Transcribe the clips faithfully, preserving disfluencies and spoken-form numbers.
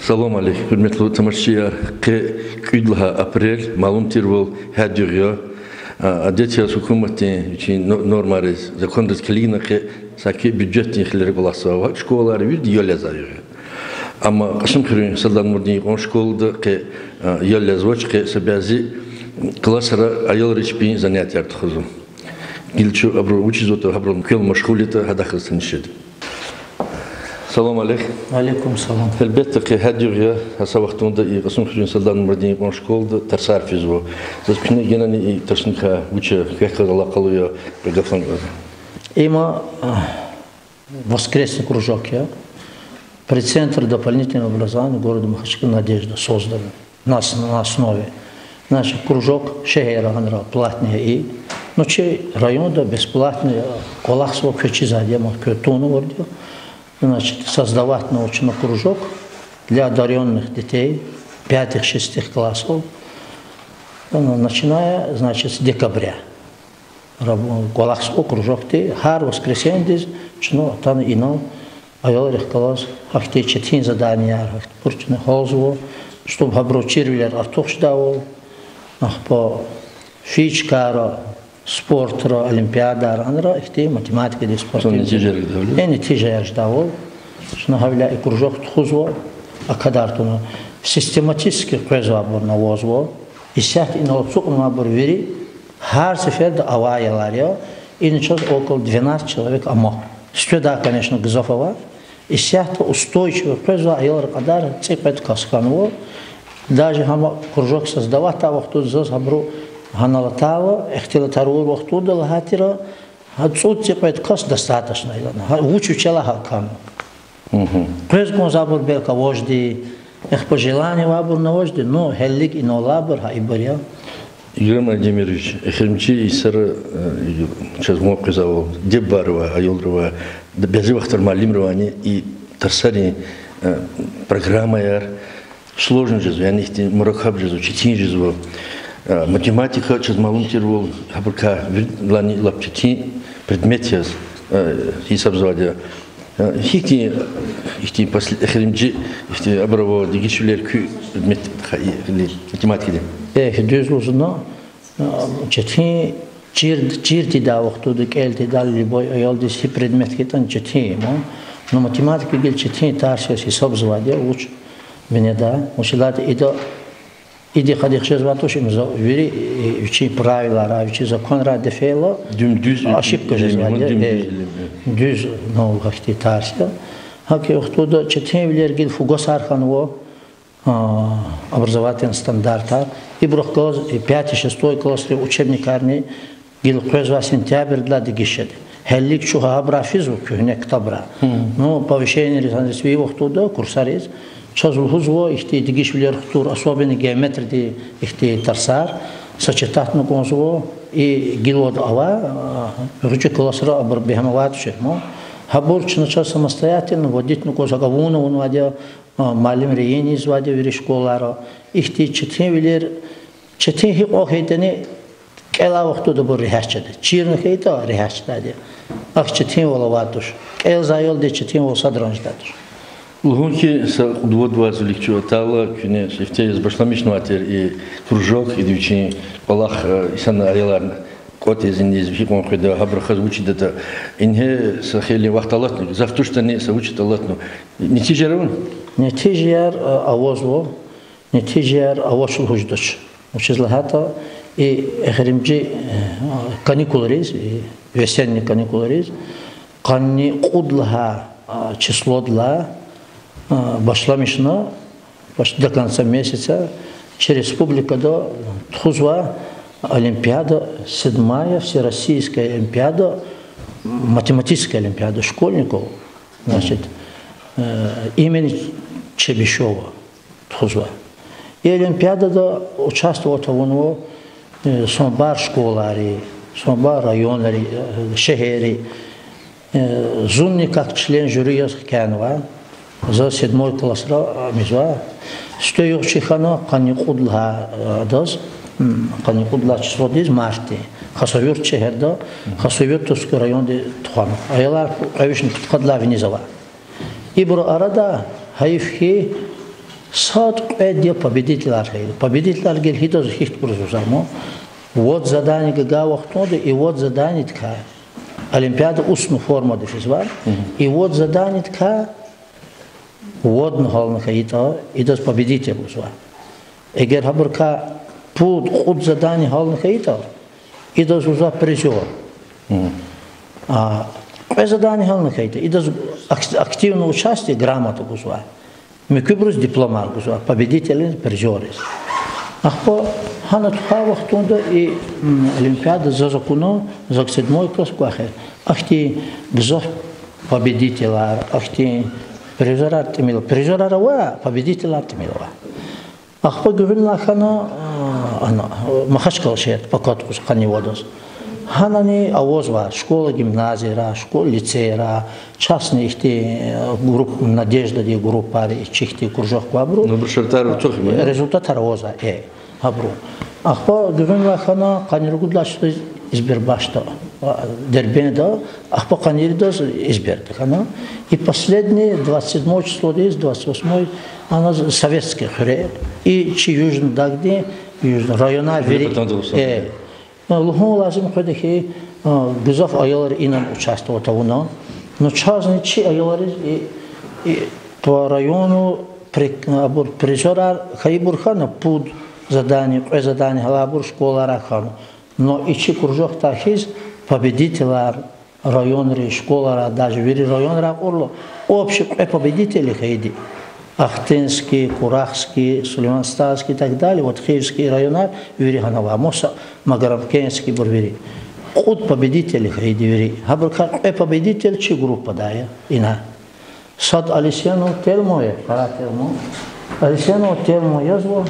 Салам алейк, гьуьрметлу тамашачияр. Къе кӀуьд лагьай апрель, малум тирвал, гьяд югъ я. А, адет яз гьукуматдин вичин но-, нормайриз, законриз килигна къе саки бюджетдин хилера кӀвалахзава, школайра вирида ял язавай югъ я. Амма Кьасумхуьруьн Садлан Мурдин икьван школада къе, а, ял язвач, къе са бязи классра аялри чпин занятияр тухузва. Гила чун абуру вучизватӀа, гьабурун квел машгъул ятӀа, гьадахъ галаз таниш жеда. Салам алейк. Алейкум салам. Гьелбетда, къе гьяд югъ я, гьа са вахтунда и Кьасумхуьруьн Садлан Мурдин икьван школада тарсар физва. Заз куьне генани и тарсуникай вуч я, квехъ галаз алакъа ава, къе гаф лагьана кӀанзава. Има, а, воскресный кружок я. При Центре дополнительного образования города Махачкалы «Надежда» создан на ос-, на основе. Значит, кружок шегьерра гьанра платный я и. Ну, чи районда бесплатный, а, кӀвалахзава, квез чизвайди я, ма квез тунвайди я. Значит, создавать авуна чна кружок для одарённых детей пятых, шестых классов, а, начиная, значит, с декабря. Раб-, кӀвалахзава кружокди, гьар воскресеньедиз чна атана инал аялрихъ галаз гьахьтин четин заданияр, гьахьтинбур чна гьалзава, чтоб гьабуру чирвилер артух жедайвал, ахпа физикара, спортра, олимпиадайра, анра ихьтин математикадиз, спортдиз. Нетижаяр жедайвал. Э, нетижаяр жедайвал. Чна гьавиляй и кружок тухузва, а кадар туна. Систематически къвезвайбурни авазва. Исятда инал ацукьнавайбур вири гьар сеферда авай аялар я. Ина чаз около двенадцать человек ама. Сифтедай, конечно, гзаф ава. Исятда устойчиво къвезвай аялрин кьадар цӀикьвед кас хьанва. Даже гьам кружок создавать авай вахтунда заз гьабуру гьанал атайла, ихтилат авур вахтунда лагьайтӀа, гьа цӀуд-цӀикьвед кас достаточно я лагьана. Гьа вуч вичелай гьакӀ хьанва. Къвез кӀанзавайбур белки аважди, эхпа желание авайбурни аважди, ну, гьелелиг инал алайбур гьа ибур я. Игорь Владимирович, эхиримжи йисара, э, чаз ван къвезвайвал, диббайрив ава, аялрив ава, бязи вахтара муаллимрив авани, и тарсарин, э, программаяр сложный жезва, яни ихьтин мураккаб жезва, четин жезва. Э, математика, чаз малум тирвал, гьабурукай виридалайни лап четин предмет яз, э, гьисабзавайди я. Э, гьихьтин, ихьтин посл-, эхиримжи, ихьтин абур ава дегишвилер куь предмет ха-, и, или математикадин? Эхь, дуьз лугьузва, четин чир, чир тийидай вахтунда, кӀел тийидайла любой аялдиз гьи предмет хьайитӀани четин я, ма. Ну, математика гила четин тарс яз гьисабзавайди я, вуч бинеда, вучиз лагьайтӀа ида, иди хьайи хъжезвай туш, им за вири, э, вичин правилайрай, вичин законрай дефейла, дуьм-дуьз ошибка жезвайди я, дуьм-дуьз, э, илим, э, дуьз, ну, гьахьтин тарс я. ГьакӀ вахтунда четинвилер гила фугасар хьанва, а, образовательный стандартар. Ибурухъ галаз, э, пятый, шестой классрин учебникарни гила къвезвай сентябрдилай дегиш жеда. Гьелелиг чун гьабурай физва куьгьне ктабрай. Ну, повышениейриз, гьаниз фейи вахтунда, курсариз, чаз лугьузва ихьтин дегишвилер хтур, особенно геометриядин ихьтин тарсар, сочетатьна кӀанзава, и гила вад авай, а, гъвечӀи классра абур бегьем авайди туш, ма. Гьабур чна чаз самостоятельно вводитьна кӀанзава, гьакӀ авуна авунвайди я, а, муаллимри ийизвайди я вири школайра. Ихьтин четинвилер, четин гьикьван хьайитӀани, кӀелай вахтунда абур регьят жеда. Чирна хьайитӀа, регьят жедайди я. Ахьтин четинвал авайди туш. КӀелзавайдалди четинвал садрани жедайди туш. Лугьун хьи, са кьуд-вад вацӀ вилик чун атайла, куьне сифте яз башламишнавай тир и кружок, ида вичин кӀвалах, э, инсанар, аялар кӀватӀ ийиз, иниз гьикьван къведа, гьабурухъ галаз вуч ийидатӀа. Ингье са хейлин вахт алатна, гзаф туштани са вуч алатна. Нетижаяр авани? Нетижаяр, э, авазва. Нетижаяр авач лугьуз жедач. Вучиз лагьайтӀа и эхиримжи, э, каникулриз, и весенний каникулриз, къанни кьуд лагьай, а, числодилай, а, башламишна, почти до конца месяца, чи республикада тухузва олимпиада, седьмая всероссийская олимпиада, математическая олимпиада школьников, значит, э, имени Чебишева тухузва. И олимпиадада участвовать авунва, э, санбар школайри, санбар районри, э, шегьерри. Э, зунни как член жюри яз хкянава, за седьмой классра, а, мизва. Сифте югъ чи хьана къанни кьуд лагьай, э, адаз, м, къанни кьуд лагьай числодиз мартдин. Хасавюрт шегьерда, Хасавюртовский районди тухвана. Аялар кьве вишни пудкъадилай виниз ава. Ибурун арада, гьайиф хьи, Сад-кьвед я победителар хьайиди. Победителар гила гьидаз, гьихьтинбуруз лугьузва ман. Вад задани гайи вахтунда и вад заданидикай, олимпиада устная формада физва, и вад заданидикай вадни гьялна хьайитӀа, идаз победитель лугьузва. Эгер гьабурукай пуд-кьуд задани гьялна хьайитӀа, идаз лугьузва призёр. А кьве задани гьялна хьайитӀа, идаз ак-, активное участие грамота гузва. Муькуьбуруз дипломар гузва, победителриз, призёрриз. Ахпа гьана тухвай вахтунда и олимпиада заз акуна, зак седьмой класс квахьер. Ахьтин гзаф победителар, ахьтин призёрар тӀимил, призёрар ава, победителар тӀимил ава. Ахпа гуьгъуьнлай хьана, ана, Махачкъала шегьерда пакад гуз къанни вад яз. Гьанани авазва школа-гимназияра, школа-лицейра, частный ихьтин групп, Надеждадин группайри, и чи хьтин кружок квайбуру. Ну, бу шартӀар ацукь я, результатар авазва, э, гьабуру. Ахпа гуьгъуьнлай хьана къанни ругуд лагьай числодиз Избербашда, Дербентда, ахпа къанни иридаз Изберда хьана. И последний двадцать седьмой числодиз, двадцать восьмой, ана Советский хуьре. И чи Южный дагдин, Южный районар вири, э, лугьун лазим къведа хьи, гзаф аялар инал участвовать авуна. Ну, чазни чи аялриз и, и по району при-, абур призёрар хьайибур хьана, пуд задани, кьве задани гьалайбур школара хьана. Но и чи кружокдай хьиз победителар, районри, школара, даже вири районра акьурла, общий кьве победители хьайиди. Ахтынский, Курахский, Сулейман-Стальский и так далее, вот Хивский районар вири гьана ава, маса Магарамкентский, ибур вири. Кьуд победители хьайиди вири. Гьабурукай кьве победитель чи группадай я ина. Сад Алисенов Телман я, Къара Телман. Алисенов Телман язва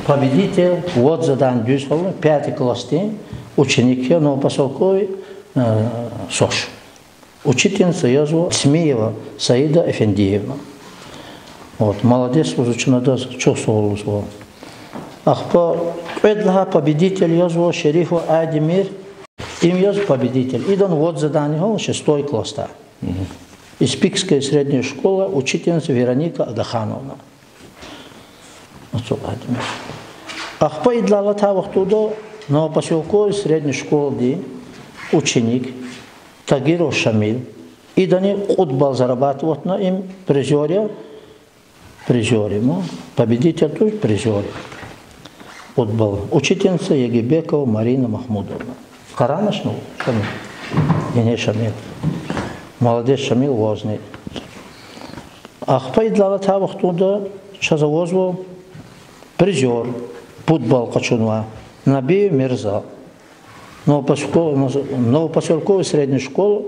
победитель, вад задани дуьз гьална, пятый классдин ученик я, Новопоселковый, э, Сош. Учительница язва Смиева Саида Эфендиевна. Вот, молодец лугьузва чна адаз, чухсагъул лугьузва. Ахпа кьвед лагьай победитель язва Шерифов Айдемир. Им яз победитель. Идан вад задани гьална шестой классда. Испикская средняя школа, учительница Вероника Агахановна. Ацукь Айдемир. Ахпа идалай алатай вахтунда Новопоселковый средняя школадин ученик Тагиров Шамил. Идани кьуд балл зарабатыватна, им призёр я, призёр я, ну, победитель туш, призёр я. Кьуд балл. Учительница Егебекова Марина Махмудовна. Къарагънач, ну, Шамил? Ине Шамил. Молодец, Шамил, вазни. Ахпа идалай алатай вахтунда чаз авазва призёр, пуд балл къачунвай, Набиев Мирза. Новопосёлко-, Новопосёлковый средняя школа,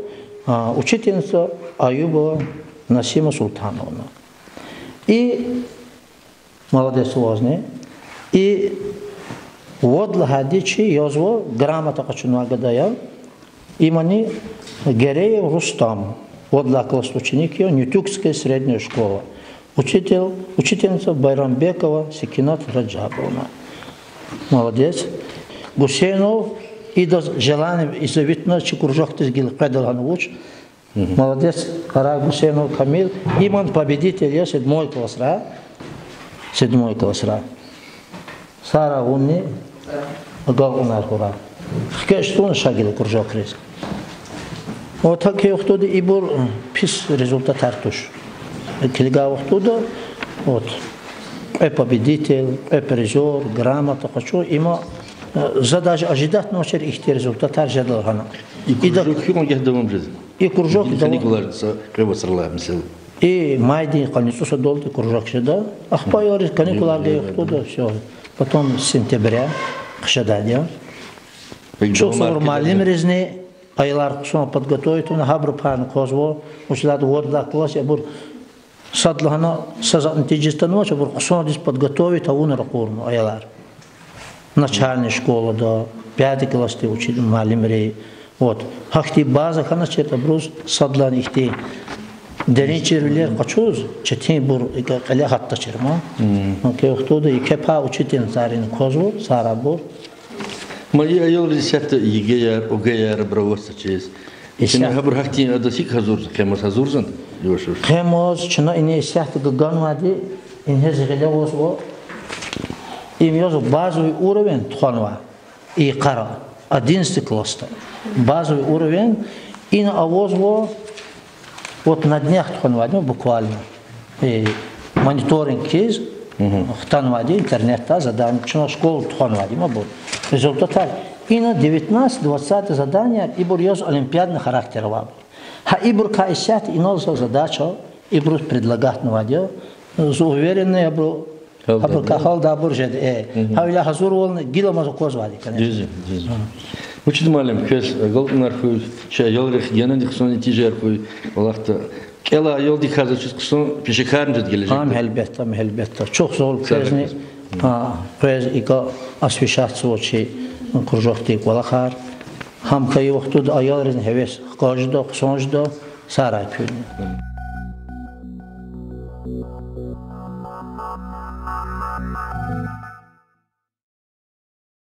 а, учительница Аюбова Насима Султановна. И молодец вазни. И вад лагьайди чи язва, грамота къачунвай гада я. Имни Гереев Рустам, вад лагьай классдин ученик я, Нютюкская средняя школа. Учитель, учительница Байрамбекова Секинат Раджабовна. Молодец. Гусейнов, идаз желание изъявитьна чи кружокдиз гила къведа лагьана вуч. Молодец, Къарагъ Гусейнов Камил. Имни победитель я седьмой классра. Седьмой классра. Сагърай вунни, агалкьунар хьурай. ХкечӀ тавуна ша гила кружокриз. Вот гьакӀ хьайи вахтунда ибур пис результатар туш. Килигай вахтунда, вот, кьве победитель, кьве призёр, грамота къачу, има, за даже ожидатьнавачир ихьтин результатар жеда лагьана. И кружок гьикьван гагь давам жез? И кружок давам, каникулар са кьве вацралай, месела. И майдин къанни цӀусадалди кружок жеда. Ахпа аялриз каникулар гайи вахтунда, всё. Потом с сентября хъжедайди я. ЧӀухсагъул муаллимризни, аялар хъсан подготовить авуна, гьабуру пай квазва, вучиз лагьайтӀа вад лагьай класс я, абур садлагьана са затӀни тийижиз атанвач, абур хъсандиз подготовить авуна ракъурна аялар. Начальный школада, пятый классдин учи-, муаллимри. Вот. Гьахьтин база хьаначиртӀа абуруз садлагьана ихьтин дерин чирвилер къачуз, четинбур икӀ кьиле гьатдачир ман. Гьа и вахтунда еке пай учительницайрини квазва, сагърай абур. Ма и аялриз исятда ЕГЭ-яр, ОГЭ-яр абур аватзачиз. Исятда гьабур гьахьтин адаз гьикӀ гьазурзава, къемаз гьазурзавани? Къемаз чна ина исятда ганвайди Ингье зи гъиле авазва, им язва базовый уровень тухванвай, и къара, одиннадцатый классда. Базовый уровень, ина авазва, вот на днях тухванвайди ма буквально. Э, мониторинг хьиз, хтанвайди интернетда задание, чна школа тухванвайди ма абур. Результатар. Ина девятнадцать, двадцать задание, ибур яз олимпиадный характер авайбур. Гьа ибурукай исятда инал за задача, ибуруз предлагатнавайди я. За уверенный я абуру, абурукай гьалда абур жеда, э. Гьавиляй гьазурвални гиламаз аквазвайди, конечно. Дуьз я, дуьз я. Муьтӏуьд муаллим, квез агалкьунар хьуй, чи аялрихъ генани хъсан нетижаяр хьуй, Аллагьди. КӀелай аялдикай заз чиз хъсан пешекарни жеда гележегда. Ам гьелбетда, ам гьелбетда. Чухсагъул квезни, а, квез икӀа освещатьзава чи кружокдин кӀвалахар. Гьам хьайи вахтунда аялризни гьевес хкаж жеда, хъсан жеда, сагърай куьнни.